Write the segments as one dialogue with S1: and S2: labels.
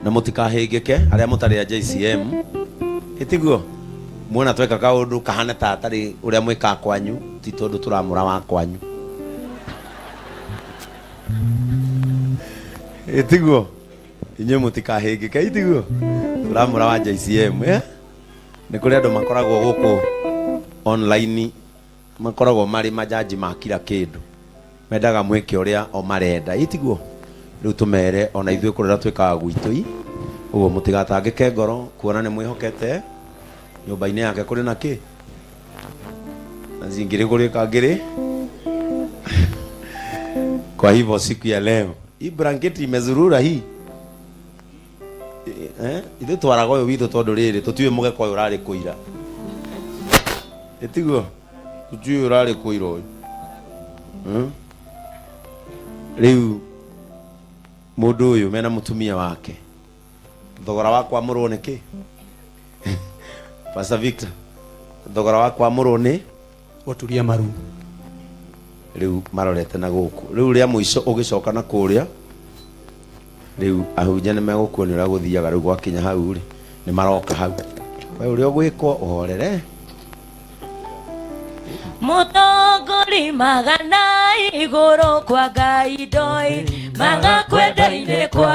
S1: Na mũtikahĩngĩke arĩa mũtarĩ a JCM, ĩtiguo muona tweka kaũndũ kahana ta atarĩ ũrĩa mwĩkaga kwanyu, ti tondũ tũramũra wa kwanyu, ĩtiguo inyuĩ mũtikahĩngĩke, itiguo tũramũra wa JCM, eh? Nĩ kũrĩ andũ makoragwo gũkũ online makoragwo marĩ majaji ma kila kĩndũ, mendaga mwĩke ũrĩa o marenda, itiguo rĩu tũmere ona ithuĩ kũrĩa twĩkaga gwitũ i ũguo. Mũtigatangĩke ngoro kuona nĩ mwĩhokete nyũmba-inĩ yake kũrĩ na kĩ na zingiri kũrĩ kangĩrĩ. Kwa hivyo siku ya leo hii blanketi imezurura hii, eh, ithuĩ twaraga ũyũ witũ tondũ rĩrĩ tũtiũĩ mũgeka ũyũ ũrarĩ kũira, ĩtiguo tũtiũĩ ũrarĩ kũira ũyũ. Rĩu mũndũ ũyũ mena mũtumia wake, thogora wa kwamũrwo nĩ kĩ? Pastor Victor, thogora wa kwamũrwo nĩ
S2: Gũturia maru.
S1: Rĩu marorete na gũkũ, rĩu rĩa mũico ũgĩcoka na kũrĩa, rĩu ahunjia nĩ megũkuonia ũrĩa gũthiaga. Rĩu gwakinya hau rĩ, nĩ maroka hau, we ũrĩa ũgwĩkwo ũhorere.
S3: Mũtongori magana igũrũ kwa Ngai ndoi maga kwenda-inĩ kwa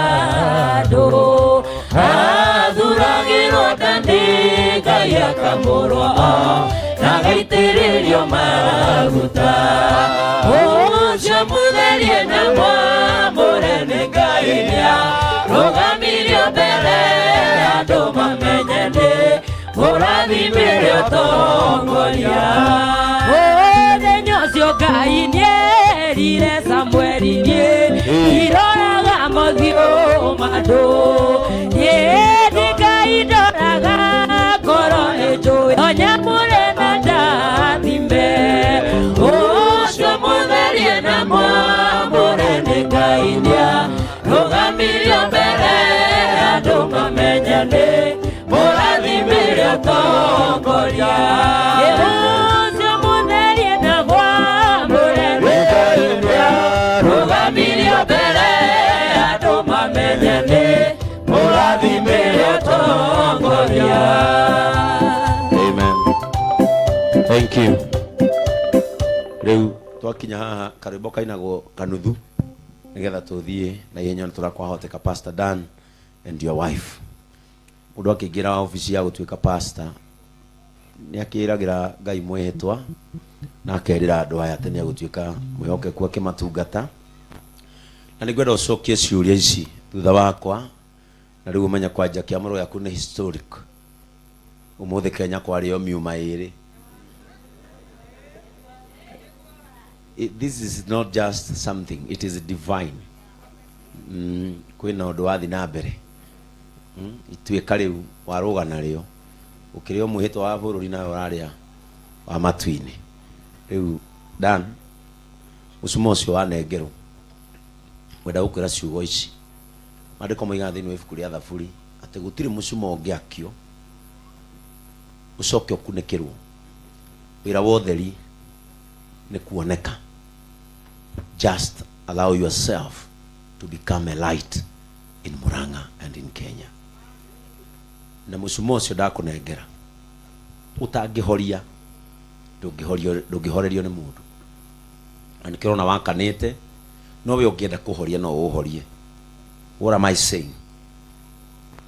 S3: andũ athuragĩrwo ndani Ngai akamũrwo na agaitĩrĩrio maguta ũcio mũtherie na mwamũre nĩ Ngai nĩa rũgamirio mbere andũ mamenye nĩ mũrathimĩre ũtongoria. Mũthenya ũcio Ngai nĩerire Samueli, niĩ iroraga mothiũ ma andũ, niĩ nĩ Ngai ndoraga ngoro ĩnjũĩ o nyamũre na ndathime ũcio mũtherie na mwamũre nĩ Ngai nĩa rũgamirio mbere andũ mamenye nĩ mũrathimĩre ũtongoria ũcio mũtherie na mwamũre nĩ Ngai nĩa rũgamirio mbere andũ mamenye nĩ mũrathimĩre ũtongoria.
S1: Amen. Thank you. Rĩu twakinya haha karwĩmbo kainagwo kanuthu nĩgetha tũthiĩ na ihenya nĩ tũrakwahoteka. Pastor Dan and your wife, mũndũ akĩingĩra obici ya gũtuĩka pastor nĩ akĩragĩra Ngai mwĩhĩtwa na akerĩra andũ aya atĩ nĩ egũtuĩka mwĩhokeku akĩmatungata, na nĩ ngwenda ũcokie ciũria ici thutha wakwa. Na rĩu ũmenye kwanja kĩamũro gĩaku nĩ historic. Ũmũthĩ Kenya kwarĩo miuma ĩrĩ. This is not just something, it is divine. Kwĩna ũndũ wathiĩ na mbere. Ituĩka rĩu warũga narĩo ũkĩrĩa mwĩhĩtwa wa bũrũri nawe ũrarĩa wa matu-inĩ. Rĩu Dan, mũcumo ũcio wanengerwo, ngwenda gũkwĩra ciugo ici. Maandĩko moigaga thĩinĩ wa ibuku rĩa Thaburi atĩ gũtirĩ mũcumo ũngĩakio ũcoke ũkunĩkĩrwo. Wĩra wa ũtheri nĩ kuoneka. Just allow yourself to become a light in Murang'a and in Kenya. Na mũcumo ũcio ndakũnengera ũtangĩhoria, ndũngĩhorio, ndũngĩhorerio nĩ mũndũ. Na nĩkĩo ũrona wakanĩte, no we ũngĩenda kũhoria no ũhorie. What am I saying?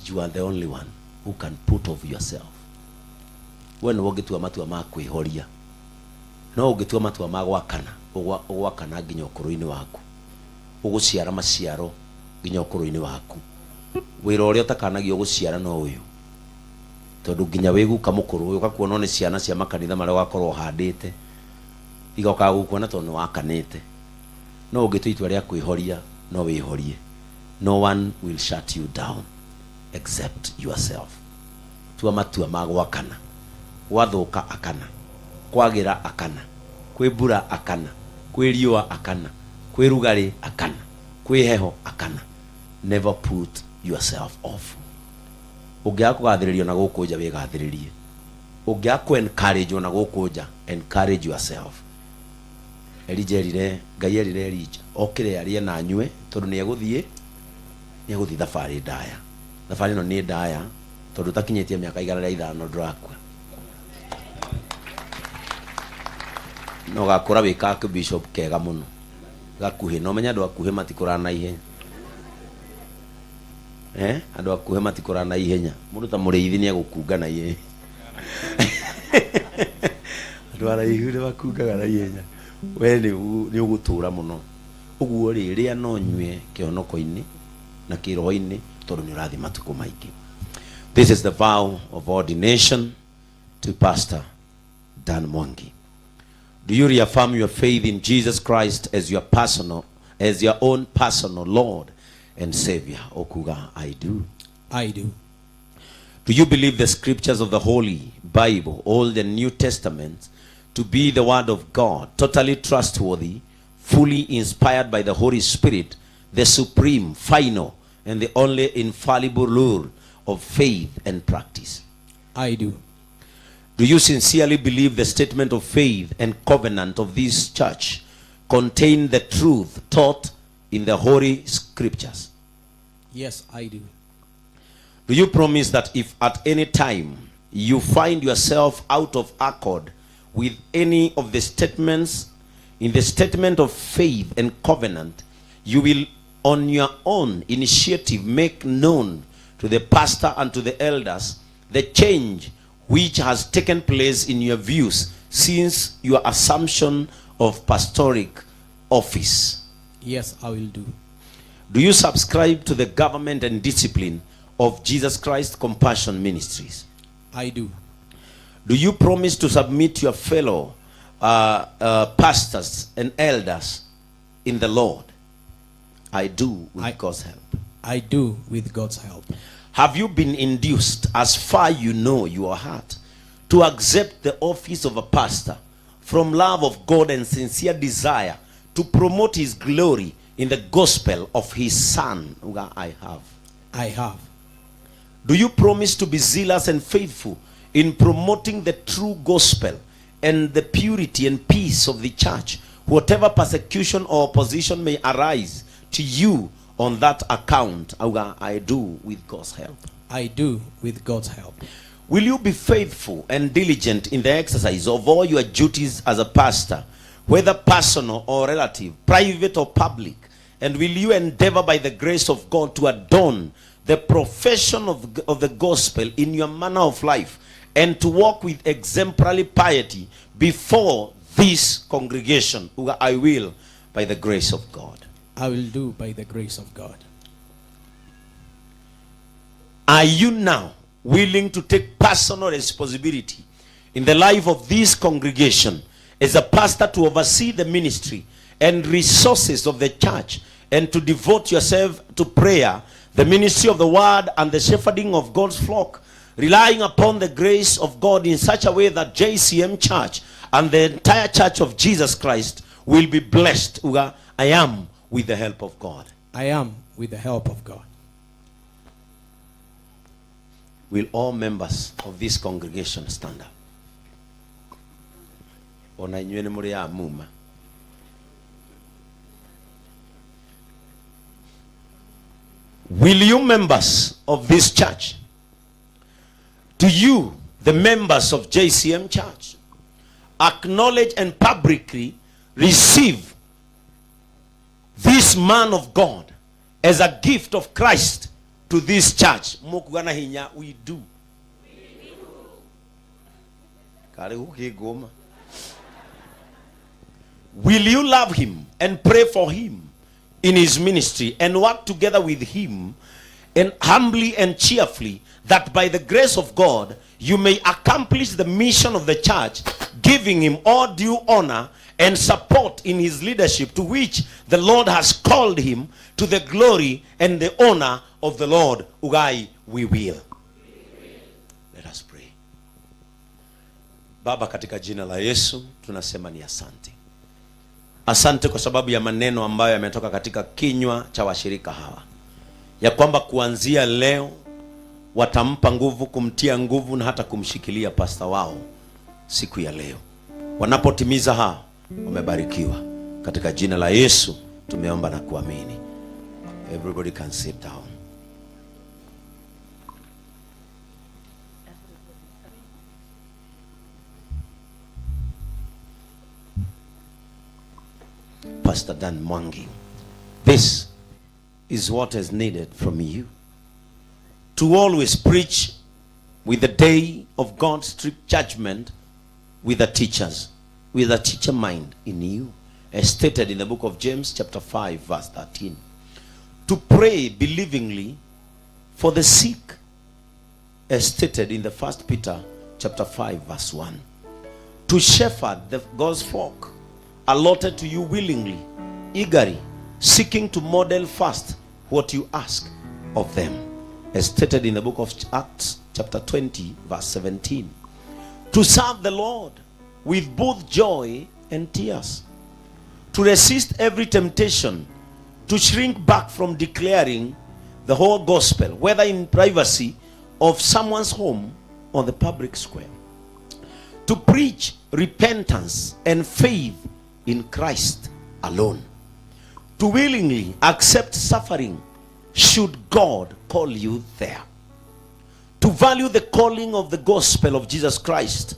S1: You are the only one who can put off yourself. We nĩwe ũngĩtua matua ma kwĩhoria, no ũngĩtua matua ma gwakana, ũgwakana nginya ũkũrũ-inĩ waku, ũgũciara maciaro nginya ũkũrũ-inĩ waku. Wĩra ũrĩa ũtakanagio gũciara no ũyũ, tondũ nginya wĩ guka mũkũrũ ũyũ ũgakuonwo nĩ ciana cia makanitha marĩa ũgakorwo ũhandĩte, igokaga gũkuona tondũ nĩ wakanĩte. No ũngĩtua itua rĩa kwĩhoria no wĩhorie. No one will shut you down except yourself. Tua matua ma gwakana. Gwathũka akana, kwagĩra akana, kwĩ mbura akana, kwĩ riũa akana, kwĩ rugarĩ akana, kwĩ heho akana. Never put yourself off. Ũngĩaga kũgathĩrĩrio na gũkũ nja, wĩgathĩrĩrie. Ũngĩaga kũ encourage na gũkũ nja, encourage yourself. Elijah erire, Ngai erire Elijah okĩre arĩe na anyue tondũ nĩ egũthiĩ thabarĩ ndaya. Thabarĩ ĩno nĩ ndaya tondũ ũtakinyĩtie mĩaka 105 ndũrakua. Na ũgakũra wĩ ka bishop kega mũno gakuhĩ, na ũmenye andũ akuhĩ matikũraga na ihenya. Andũ akuhĩ matikũraga na ihenya. Mũndũ ta mũrĩithi nĩ egũkunga na ihenya. Andũ araihu nĩ makungaga na ihenya. We nĩ ũgũtũra mũno. Ũguo rĩ, rĩa no nyue kĩhonoko-inĩ na kĩroho-inĩ tondũ nĩ ũrathiĩ matukũ maingĩ. This is the vow of ordination to Pastor Dan Mwangi. Do you reaffirm your faith in Jesus Christ as your personal, as your own personal Lord and Savior? Okuga, I do.
S2: I do.
S1: Do you believe the scriptures of the Holy Bible, Old and New Testaments, to be the Word of God, totally trustworthy, fully inspired by the Holy Spirit, the supreme, final, and the only infallible rule of faith and practice?
S2: I do.
S1: Do you sincerely believe the statement of faith and covenant of this church contain the truth taught in the Holy Scriptures?
S2: Yes, I do.
S1: Do you promise that if at any time you find yourself out of accord with any of the statements in the statement of faith and covenant, you will on your own initiative make known to the pastor and to the elders the change which has taken place in your views since your assumption of pastoric office?
S2: Yes, I will do.
S1: Do you subscribe to the government and discipline of Jesus Christ Compassion Ministries?
S2: I do.
S1: Do you promise to submit your fellow pastors and elders in the Lord? I do with God's help.
S2: I do with God's help.
S1: Have you been induced, as far you know your heart, to accept the office of a pastor from love of God and sincere desire to promote his glory in the gospel of his Son? I have.
S2: I have.
S1: Do you promise to be zealous and faithful in promoting the true gospel and the purity and peace of the church, whatever persecution or opposition may arise to you on that account? I do with God's help.
S2: I do with God's help.
S1: Will you be faithful and diligent in the exercise of all your duties as a pastor, whether personal or relative, private or public? And will you endeavor by the grace of God to adorn the profession of the gospel in your manner of life and to walk with exemplary piety before this congregation? I will by the grace of God.
S2: I will do by the grace of God.
S1: Are you now willing to take personal responsibility in the life of this congregation as a pastor to oversee the ministry and resources of the church and to devote yourself to prayer, the ministry of the word, and the shepherding of God's flock, relying upon the grace of God in such a way that JCM Church and the entire Church of Jesus Christ will be blessed? I am with the help of God.
S2: I am with the help of God.
S1: Will all members of this congregation stand up? Ona inyuĩ nĩ mũrĩ a muma. Will you members of this church, to you, the members of JCM Church, acknowledge and publicly receive this man of God as a gift of Christ to this church? Mũkuga na hinya, we do. Karĩ gũkĩngũma. Will you love him and pray for him in his ministry and work together with him and humbly and cheerfully, that by the grace of God you may accomplish the mission of the church, giving him all due honor and support in his leadership to which the Lord has called him, to the glory and the honor of the Lord? Ugai, we will. Let us pray. Baba, katika jina la Yesu tunasema ni asante. Asante kwa sababu ya maneno ambayo yametoka katika kinywa cha washirika hawa, ya kwamba kuanzia leo watampa nguvu, kumtia nguvu na hata kumshikilia pasta wao siku ya leo. Wanapotimiza hao, wamebarikiwa. Katika jina la Yesu tumeomba na kuamini. Everybody can sit down. Pastor Dan Mwangi. This is what is needed from you. To always preach with the day of God's strict judgment with the teachers, with a teacher mind in you, as stated in the book of James, chapter 5, verse 13. To pray believingly for the sick, as stated in the First Peter chapter 5, verse 1. To shepherd the God's flock allotted to you willingly, eagerly, seeking to model first what you ask of them, as stated in the book of Acts chapter 20, verse 17. To serve the Lord with both joy and tears, to resist every temptation, to shrink back from declaring the whole gospel, whether in privacy of someone's home or the public square, to preach repentance and faith in Christ alone, to willingly accept suffering should God call you there, to value the calling of the gospel of Jesus Christ,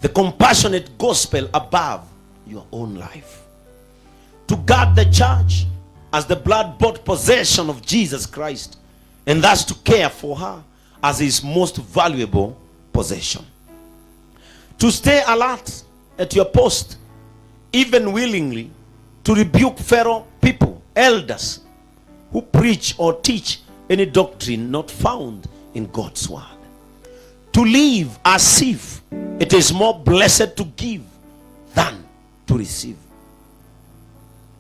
S1: the compassionate gospel above your own life, to guard the church as the blood-bought possession of Jesus Christ, and thus to care for her as his most valuable possession, to stay alert at your post, even willingly, to rebuke fellow people, elders who preach or teach any doctrine not found in God's word, to live as if it is more blessed to give than to receive,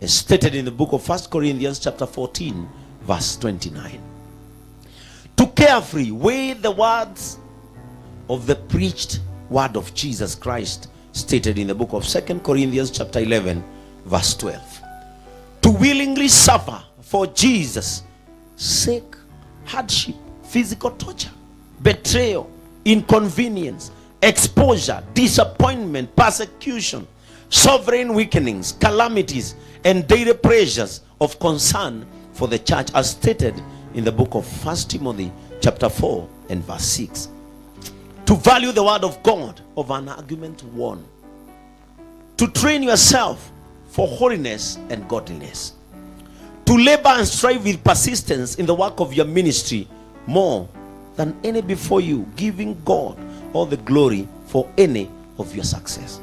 S1: as stated in the book of 1 Corinthians chapter 14, verse 29. To carefully weigh the words of the preached word of Jesus Christ, stated in the book of 2 Corinthians chapter 11, verse 12. To willingly suffer for Jesus' sake hardship, physical torture, betrayal, inconvenience, exposure, disappointment, persecution, sovereign weakenings, calamities, and daily pressures of concern for the church, as stated in the book of 1 Timothy chapter 4 and verse 6. To value the word of God over an argument won. To train yourself for holiness and godliness. To labor and strive with persistence in the work of your ministry more than any before you, giving God all the glory for any of your success.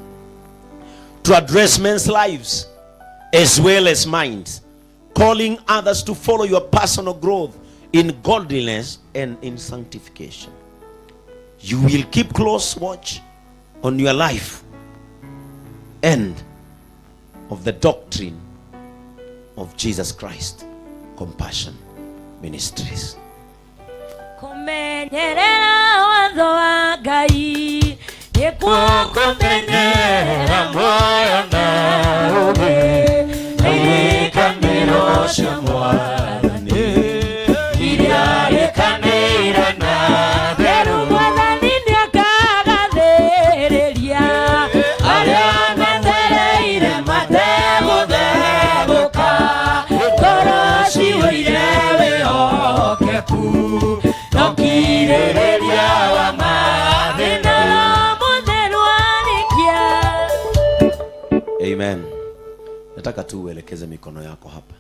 S1: To address men's lives as well as minds, calling others to follow your personal growth in godliness and in sanctification. You will keep close watch on your life and of the doctrine of Jesus Christ Compassion Ministries.
S3: Kũmenyerera watho wa Ngai nĩkuo kũmenyerera muoyo na ũũgĩ na irĩkanĩro cia Mwathani iria rĩkanĩire na theru. Mwathani nĩakagathĩrĩria arĩa metereire mategũthegũka, ngoro ciyũire wĩhokeku no kirĩrĩria wa mathĩna. Mũtheru arĩkia.
S1: Amen. Nataka tu uelekeze mikono yako hapa.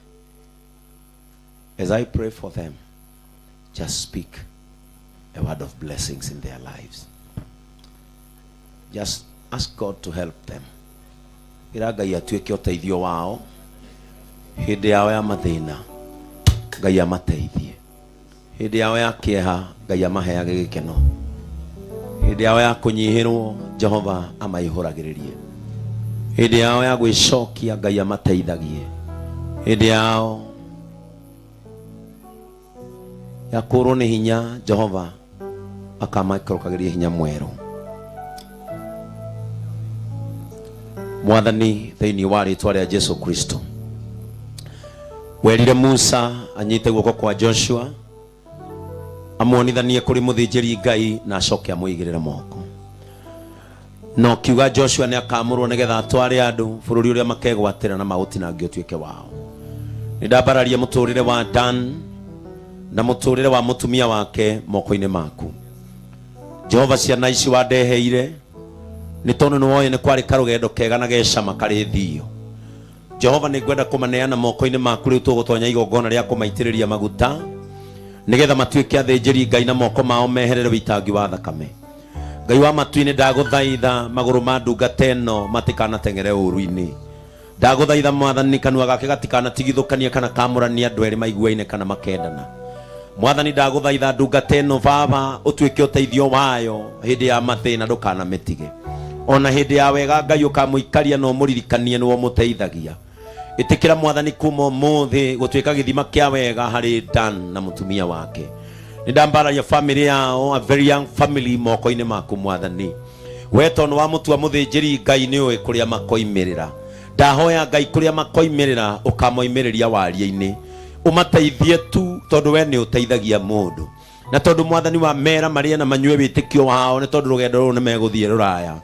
S1: As I pray for them, just speak a word of blessings in their lives. Just ask God to help them. Ĩra Ngai atuĩke ũteithio wao hĩndĩ yao ya mathĩna, Ngai amateithie. Hĩndĩ yao ya kĩeha, Ngai amaheage gĩkeno. Hĩndĩ yao ya kũnyihĩrwo, Jehova amaihũragĩrĩrie. Hĩndĩ yao ya gwĩcokia, Ngai amateithagie. Hĩndĩ yao ya kũrwo nĩ hinya, Jehova akamaikũrũkagĩria hinya mwerũ. Mwathani, thĩinĩ wa rĩtwa rĩa Jesu Kristo, werire Musa anyite guoko kwa Joshua amuonithanie kũrĩ mũthĩnjĩri Ngai na acoke amũigĩrĩre moko, na ũkiuga Joshua nĩ akamũrwo nĩgetha atware andũ bũrũri ũrĩa makegwatĩra na maũtinangio ũtuĩke wao. Nĩ ndambararia mũtũrĩre wa Dan na mũtũrĩre wa mũtumia wake moko-inĩ maku, Jehova. Ciana ici wandeheire nĩ tondũ nĩ woĩ nĩ kwarĩ karũgendo kega na gecama karĩ thio. Jehova, nĩ ngwenda kũmaneana moko-inĩ maku. Rĩu tũgũtonya igongona rĩa kũmaitĩrĩria maguta nĩgetha matuĩke athĩnjĩri Ngai na moko mao meherere wĩitangi wa thakame. Ngai wa matu-inĩ, ndagũthaitha magũrũ ma ndungata ĩno matikanateng'ere ũru-inĩ. Ndagũthaitha Mwathani, kanua gake gatikanatigithũkanie kana kamũranie andũ erĩ maiguaine kana makendana. Mwathani, ndagũthaitha ndungata ĩno, Baba, ũtuĩke ũteithio wayo hĩndĩ ya mathĩna, ndũkanamĩtige ona hĩndĩ ya wega. Ngai, ũkamũikaria na ũmũririkanie nĩwe ũmũteithagia. Ĩtĩkĩra, Mwathani, kuma ũmũthĩ gũtuĩka gĩthima kĩa wega harĩ Dan na mũtumia wake. Nĩ ndambararia family yao, a very young family, moko-inĩ maku, Mwathani. We tondũ wamũtua mũthĩnjĩri Ngai, nĩ ũĩ kũrĩa makoimĩrĩra. Ndahoya, Ngai, kũrĩa makoimĩrĩra ũkamoimĩrĩria waria-inĩ, ũmateithie tu, tondũ we nĩ ũteithagia mũndũ. Na tondũ, Mwathani, wa mera marĩe na manyue wĩtĩkio wao, nĩ tondũ rũgendo rũrũ nĩ megũthiĩ rũraya.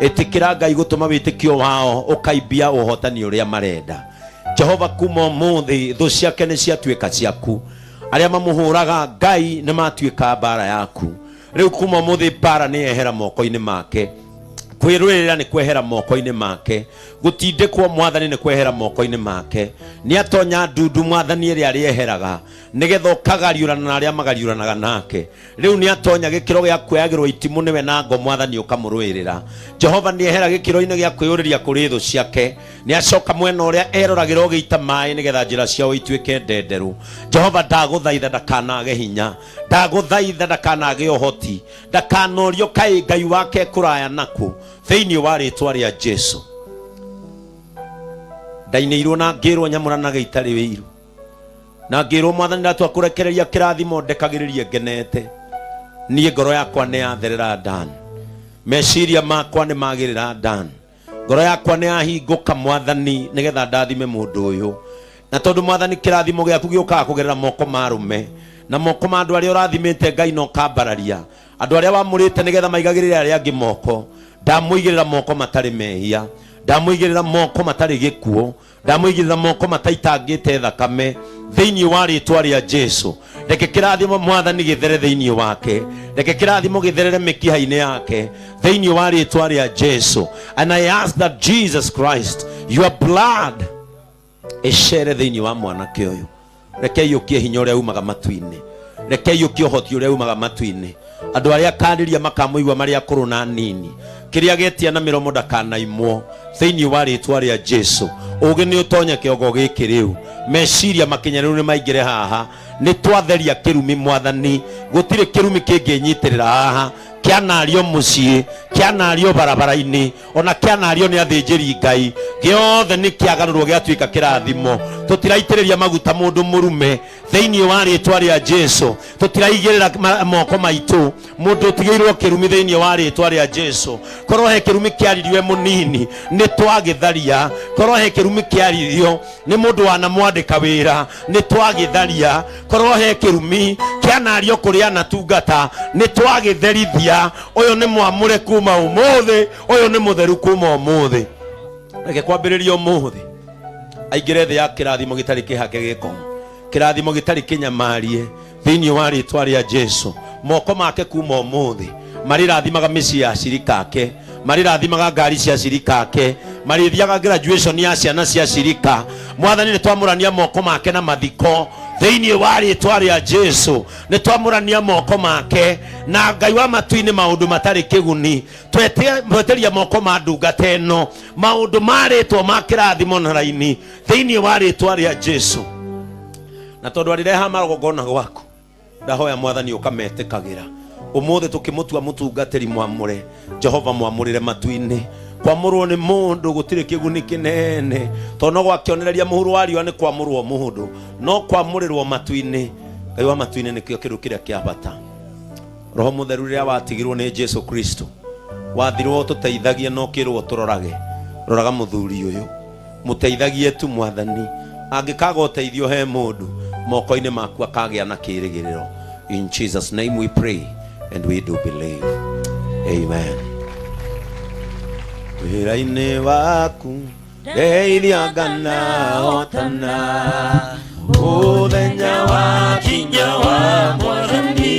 S1: Ĩtĩkĩra, Ngai, gũtũma wĩtĩkio wao ũkaimbia ũhotani ũrĩa marenda. Jehova, kuma ũmũthĩ thũ ciake nĩ ciatuĩka ciaku. Arĩa mamũhũraga, Ngai, nĩ matuĩka mbara yaku. Rĩu kuma ũmũthĩ mbara nĩ yehera moko-inĩ make, kwĩrũĩrĩra nĩ kwehera moko-inĩ make, gũtindĩkwo, Mwathani, nĩ kwehera moko-inĩ make. Nĩ atonya ndundu, Mwathani, ĩrĩa rĩeheraga nĩgetha ũkagariũrana na arĩa magariũranaga nake. Rĩu nĩ atonya gĩkĩro gĩa kuoyagĩrwo itimũ nĩwe na ngo, Mwathani, ũkamũrũĩrĩra. Jehova, nĩ ehera gĩkĩro-inĩ gĩa kwĩyũrĩria kũrĩ thũ ciake. Nĩ acoka mwena ũrĩa eroragĩra ũgĩita maĩ nĩgetha njĩra ciao ituĩke ndenderũ. Jehova, ndagũthaitha ndakanage hinya, ndagũthaitha ndakanage ũhoti, ndakanorio kaĩ Ngai wake kũraya naku, thĩinĩ wa rĩtwa rĩa Jesu. Ndainĩirwo na ngĩrwo nyamũranage itarĩ wĩiru, na ngĩrwo, Mwathani, ndatua kũrekereria kĩrathimo, ndekagĩrĩrie ngenete. Niĩ ngoro yakwa nĩ yatherera Dan, meciria makwa nĩ magĩrĩra Dan, ngoro yakwa nĩ yahingũka, Mwathani, nĩgetha ndathime mũndũ ũyũ. Na tondũ, Mwathani, kĩrathimo gĩaku gĩũkaga kũgerera moko ma arũme na moko ma andũ arĩa ũrathimĩte, Ngai, na ũkambararia andũ arĩa wamũrĩte nĩgetha maigagĩrĩre arĩa angĩ moko, ndamũigĩrĩra moko matarĩ mehia, ndamũigĩrĩra moko matarĩ gĩkuũ, ndamũigĩrĩra moko mataitangĩte thakame, thĩinĩ wa rĩtwa rĩa Jesu. Reke kĩrathimo, Mwathani, gĩthere thĩinĩ wake. Reke kĩrathimo gĩtherere mĩkiha-inĩ yake, thĩinĩ wa rĩtwa rĩa Jesu. And I ask that Jesus Christ, your blood ĩcere thĩinĩ wa mwanake ũyũ. Reke iyũkie hinya ũrĩa umaga matu-inĩ, reke iyũkie ũhoti ũrĩa umaga matu-inĩ. Andũ arĩa akarĩria makamũigua marĩ akũrũ na nini, kĩrĩa getia na mĩromo ndakanaimwo, thĩinĩ wa rĩtwa rĩa Jesu. Ũgĩ nĩ ũtonye kĩongo gĩkĩ rĩu, meciria makinyanĩru nĩ maingĩre haha. Nĩ twatheria kĩrumi, Mwathani. Gũtirĩ kĩrumi kĩngĩnyitĩrĩra haha, kĩanario mũciĩ, kĩanario barabara-inĩ, ona kĩanario nĩ athĩnjĩri Ngai, gĩothe nĩ kĩagarũrwo gĩatuĩka kĩrathimo. Tũtiraitĩrĩria maguta mũndũ mũrume, thĩinĩ wa rĩtwa rĩa Jesu. Tũtiraigĩrĩra moko maitũ mũndũ ũtigĩirwo kĩrumi, thĩinĩ wa rĩtwa rĩa Jesu. Korwo he kĩrumi kĩaririo e mũnini, nĩ twagĩtharia. Korwo he kĩrumi kĩaririo nĩ mũndũ wanamwandĩka wĩra, nĩ twagĩtharia. Korwo he kĩrumi kĩanario kũrĩ anatungata, nĩ twagĩtherithia. Ũyũ nĩ mwamũre kuma ũmũthĩ, ũyũ nĩ mũtheru kuma ũmũthĩ. Reke kwambĩrĩria ũmũthĩ aingĩre thĩ ya kĩrathimo gĩtarĩ kĩhake gĩko, kĩrathimo gĩtarĩ kĩnyamarie, thĩinĩ wa rĩtwa rĩa Jesu. Moko make kuma ũmũthĩ marĩrathimaga mĩciĩ ya acirika ake, marĩrathimaga ngari cia acirika ake, marĩthiaga graduation ya ciana cia cirika. Mwathani, nĩ twamũrania moko make na mathiko, thĩinĩ wa rĩtwa rĩa Jesu. Nĩ twamũrania moko make na Ngai wa matu-inĩ maũndũ matarĩ kĩguni. Tweteria moko ma ndungata ĩno maũndũ marĩtwo ma kĩrathimo na raini, thĩinĩ wa rĩtwa rĩa Jesu. Na tondũ arĩreha magongona gwaku, ndahoya, Mwathani, ũkametĩkagĩra. Ũmũthĩ tũkĩmũtua mũtungatĩri mwamũre, Jehova, mwamũrĩre matu-inĩ. Kwamũrwo nĩ mũndũ gũtirĩ kĩguni kĩnene, tondũ no gwakĩonereria mũhuro wa riũa nĩ kwamũrwo mũndũ, no kwamũrĩrwo matu-inĩ, Ngai wa matu-inĩ, nĩkĩo kĩndũ kĩrĩa kĩa bata. Roho Mũtheru, rĩrĩa watigirwo nĩ Jesu Kristo, wathirwo ũtũteithagie na ũkĩrwo tũrorage, roraga mũthuri ũyũ, mũteithagie tu, Mwathani. Angĩkaga ũteithio he mũndũ, moko-inĩ maku akagĩa na kĩĩrĩgĩrĩro. In Jesus' name we pray and we do believe, amen. Wĩra-inĩ waku ndeithia, nganahotana mũthenya wa kinya wa Mwathani,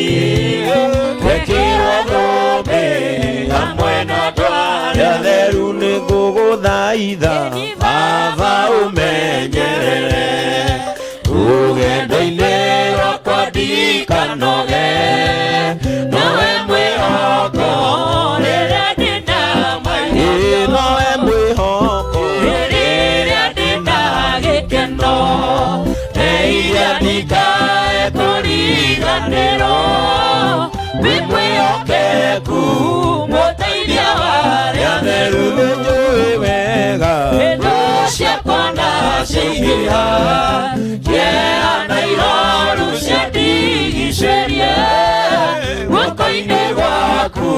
S1: twekĩrwo thũmbĩ hamwe na andũ arĩa atheru. Nĩ ngũgũthaitha, Baba, ũme
S3: ndikanoge nowe mwĩhoko rĩrĩa ndĩna
S1: Ĩĩ, nowe mwĩhoko
S3: rĩrĩa ndĩna gĩkeno ndeithia ndikae kũriganĩrwo wĩ mwĩhokeku mũteithia wa arĩa atheru
S1: nĩnjũĩ wega
S3: Thũ ciakwa na ciaingĩha kĩeha na iroru ciandigicĩrie guoko-inĩ gwaku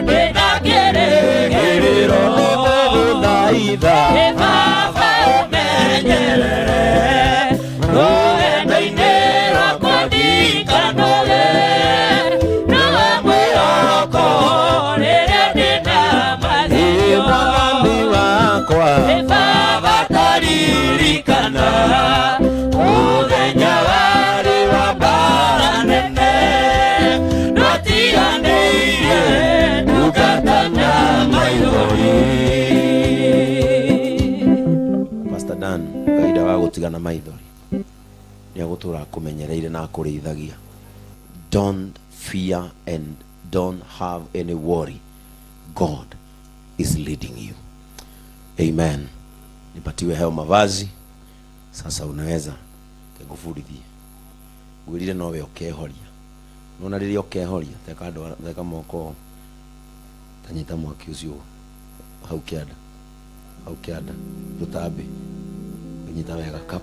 S3: ndĩna kĩrĩgĩrĩro
S1: nĩndagũthaitha
S3: Nĩ baba ũmenyerere rũgendo-inĩ rwakwa ndikanoge nowe mwĩhoko rĩrĩa ndĩna
S1: Ĩĩ,
S3: magerio
S1: mwathani wakwa
S3: nĩ baba taririkana mũthenya warĩ wa mbara nene ndwatiganĩirie ndungata na maithori.
S1: Pastor Dan kahinda ga gũtigana maithori nĩ agũtũra akũmenyereire na akũrĩithagia. Don't fear and don't have any worry. God is leading you. Amen. Nipatiwe hayo mavazi sasa, unaweza kengũbundithie ngwĩrire nowe ũkehoria nona rĩrĩa ũkehoria teka ndwara teka moko tanyita mwaki ũcio hau kĩanda hau kĩanda rũtambĩ nyita wega kap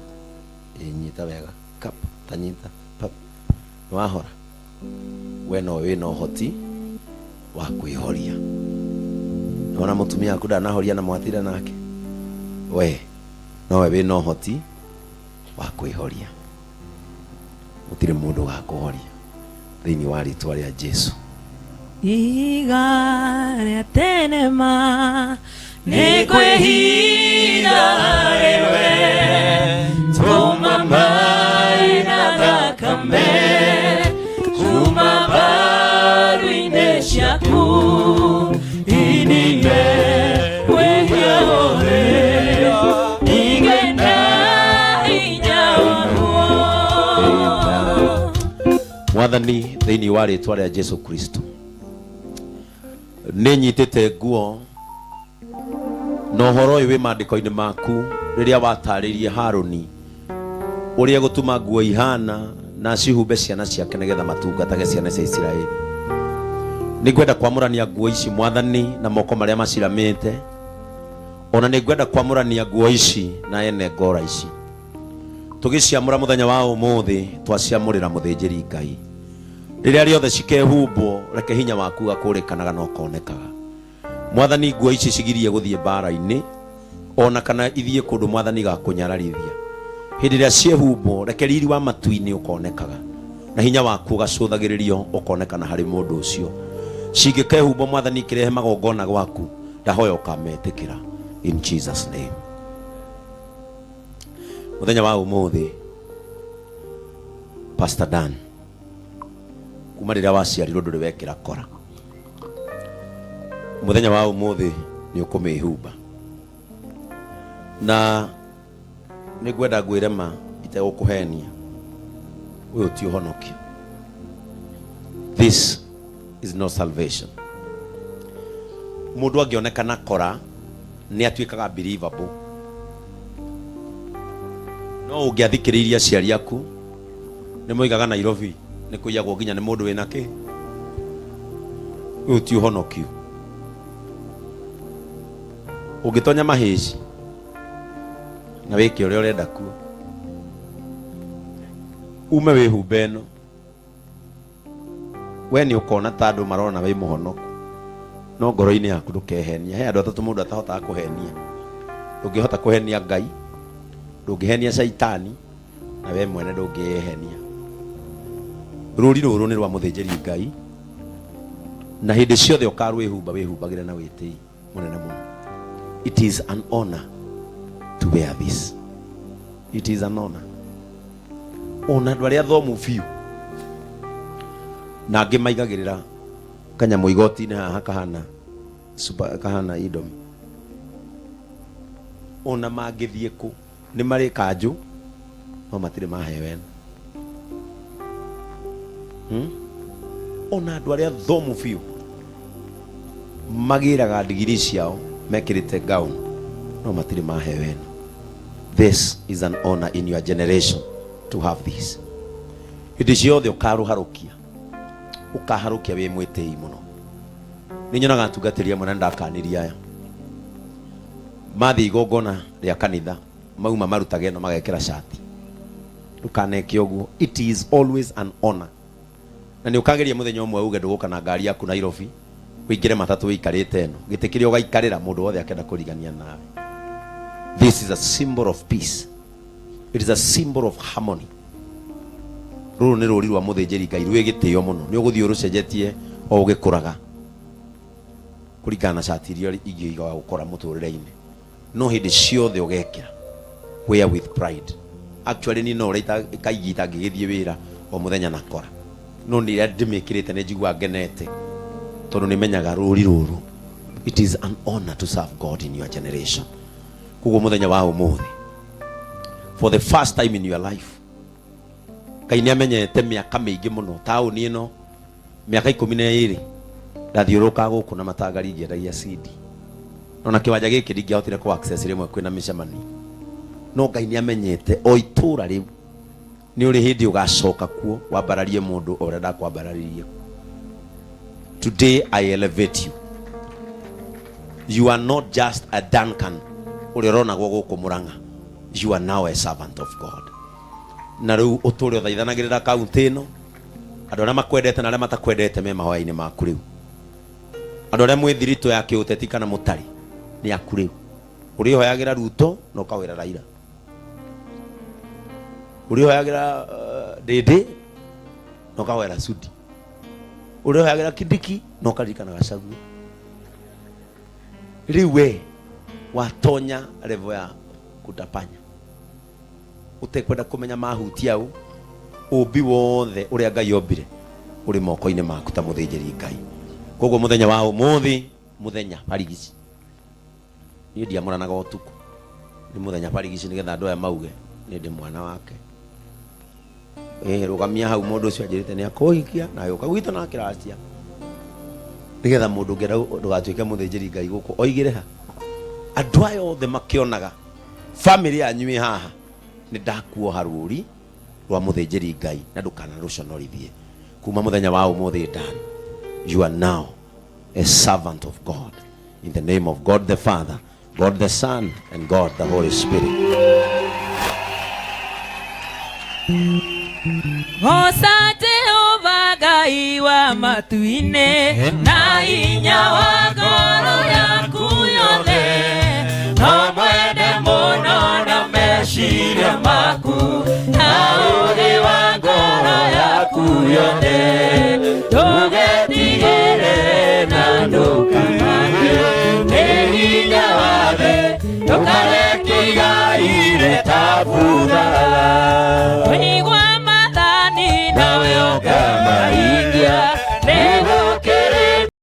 S1: ĩ nyita wega kap tanyita pap nĩwahora we no wĩna ũhoti wa kwĩhoria nĩwona mũtumia waku ndanahoria na mwatira nake we nowe wĩna ũhoti wa kwĩhoria gũtirĩ mũndũ ũgakũhoria thĩinĩ wa rĩtwa rĩa Jesu.
S3: Ihiga rĩa tene ma nĩ kwĩhinda rĩwe tũma maĩ na thakame kuma mbaru-inĩ ciaku inine wĩhia wothe ingĩ na hinya waguo.
S1: Mwathani thĩinĩ wa rĩtwa rĩa Jesu Kristo nĩ nyitĩte nguo na ũhoro ũyũ wĩ maandĩko-inĩ maku rĩrĩa watarĩirie Harũni ũrĩa gũtuma nguo ihana na cihumbe ciana ciake nĩgetha matungatage ciana cia Isiraeli. Nĩ ngwenda kwamũrania nguo ici Mwathani na moko marĩa maciramĩte, ona nĩ ngwenda kwamũrania nguo ici na ene ngora ici. Tũgĩciamũra mũthenya wa ũmũthĩ twaciamũrĩra mũthĩnjĩri Ngai. Rĩrĩa rĩothe cikehumbwo reke hinya waku gakũrĩkanaga na ũkonekaga. Mwathani nguo ici cigirie gũthiĩ mbara-inĩ ona kana ithiĩ kũndũ Mwathani gakũnyararithia. Hĩndĩ ĩrĩa ciehumbwo reke riri wa matu-inĩ ũkonekaga na hinya waku ũgacũthagĩrĩrio ũkonekana harĩ mũndũ ũcio. Cingĩkehumbwo Mwathani ikĩrehe magongona gwaku ndahoya ũkametĩkĩra in Jesus name. Mũthenya wa ũmũthĩ Pastor Dan kuma rĩrĩa waciarirwo ndũrĩ wekĩra kora mũthenya wa ũmũthĩ nĩ ũkũmĩhumba na nĩ ngwenda ngwĩre ma itegũkũhenia ũyũ ti ũhonokio. This is no salvation. Mũndũ angĩonekana kora nĩ atuĩkaga believable no ũngĩathikĩrĩirie aciari aku nĩ moigaga Nairobi nĩ kũiyagwo nginya nĩ mũndũ wĩna kĩ ũyũ ti ũhonokio. Ũngĩtonya mahĩci na wĩke ũrĩa ũrenda kuo ume wĩhumbe ĩno we nĩ ũkona ta andũ marona wĩ mũhonoku no ngoro-inĩ yaku ndũkehenia. He andũ atatũ mũndũ atahotaga kũhenia. Ndũngĩhota kũhenia Ngai, ndũngĩhenia Caitani na we mwene ndũngĩĩhenia. Rũri rũrũ nĩ rwa mũthĩnjĩri Ngai na hĩndĩ ciothe ũkarwĩhumba wĩhumbagĩre na wĩtĩi mũnene mũno. It is an honor to wear this. It is an honor. Ona andũ arĩa athomu biũ na angĩ maigagĩrĩra kanyamũ igoti-inĩ haha kahana super, kahana indomie ona mangĩthiĩ kũ nĩ marĩ kanjũ no matirĩ maheo ĩno. Ona andũ arĩa thomu biũ magĩraga ndigiri ciao mekĩrĩte gown no matirĩ maheo ĩno. This is an honor in your generation to have this. Hĩndĩ ciothe ũkarũharũkia, ũkaharũkia wĩ mwĩtĩi mũno. Nĩ nyonaga atungatĩri amwe na ndakanirie aya mathiĩ igongona rĩa kanitha mauma marutage ĩno magekĩra cati. Ndũkaneke ũguo, it is always an honor. Na nĩ ũkageria mũthenya ũmwe uge ndũgũka na ngari yaku Nairobi, ũingĩre matatũ ũikarĩte ĩno gĩtĩ kĩrĩa ũgaikarĩra mũndũ wothe akenda kũrigania nawe. This is a symbol of peace, it is a symbol of harmony. Rũrũ nĩ rũri rwa mũthĩnjĩri Ngai rwĩ gĩtĩo mũno. Nĩ ũgũthiĩ ũrũcenjetie o ũgĩkũraga kũringana na cati iria ingĩ igagũkora mũtũrĩre-inĩ, no hĩndĩ ciothe ũgekĩra wear with pride. Actually niĩ no ũrĩa kaingĩ itangĩgĩthiĩ wĩra o mũthenya na kora, no nĩ rĩrĩa ndĩmĩkĩrĩte nĩ njiguaga ngenete tondũ nĩ menyaga rũri rũrũ. It is an honor to serve God in your generation. Koguo mũthenya wa ũmũthĩ, for the first time in your life, Ngai nĩ amenyete mĩaka mĩingĩ mũno taũni ĩno, mĩaka 12 ndathiũrũrũkaga gũkũ na matangari ngĩendagia CD, no na kĩwanja gĩkĩ ndingĩahotire kũ access rĩmwe kwĩna mĩcemanio, no Ngai nĩ amenyete o itũra rĩu nĩ ũrĩ hĩndĩ ũgacoka kuo wambararie mũndũ o ũrĩa ndakwambararirie. Today I elevate you. You are not just a Duncan ũrĩa ũronagwo gũkũ Murang'a, you are now a servant of God. Na rĩu ũtũre ũthaithanagĩrĩra kaunti ĩno, andũ arĩa makwendete na arĩa matakwendete me mahoya-inĩ maku rĩu, andũ arĩa mwĩ thiritũ ya kĩũteti kana mũtarĩ nĩ aku rĩu. Ũrĩhoyagĩra Ruto na ũkahoera Raila, ũrĩhoyagĩra Ndĩndĩ na ũkahoera Sudi, ũrĩhoyagĩra Kindiki na ũkaririkana Gachagua. Rĩu we watonya level ya kutapanya ũtekwenda kũmenya mahutia ũ ũmbi wothe ũrĩa Ngai ombire ũrĩ moko-inĩ maku ta mũthĩnjĩri Ngai. Koguo mũthenya wa ũmũthĩ, mũthenya barigici, niĩ ndiamũranaga ũtukũ, nĩ mũthenya barigici, nĩgetha andũ aya mauge nĩ ndĩ mwana wake. Rũgamia hau mũndũ ũcio anjĩrĩte nĩ akũhikia na agĩũka gwitũ na akĩracia, nĩgetha mũndũ ũngĩ ndũgatuĩke mũthĩnjĩri Ngai gũkũ oigĩre ha andũ aya othe makĩonaga famĩlĩ yanyu ĩ haha, nĩ ndakuoha rũri rwa mũthĩnjĩri Ngai na ndũkanarũconorithie. Kuma mũthenya wa ũmũthĩ, Dan, you are now a servant of God. In the name of God the Father, God the Son and God the Holy Spirit.
S3: Goca Jehova Ngai wa matu-inĩ na hinya wa ngoro yaku yothe, no mwende mũno na meciria maku na ũũgĩ wa ngoro yaku yothe. Ndũgetigĩre na ndũkamake nĩ hinya wa thĩ, ndũkareke igai rĩtabutha.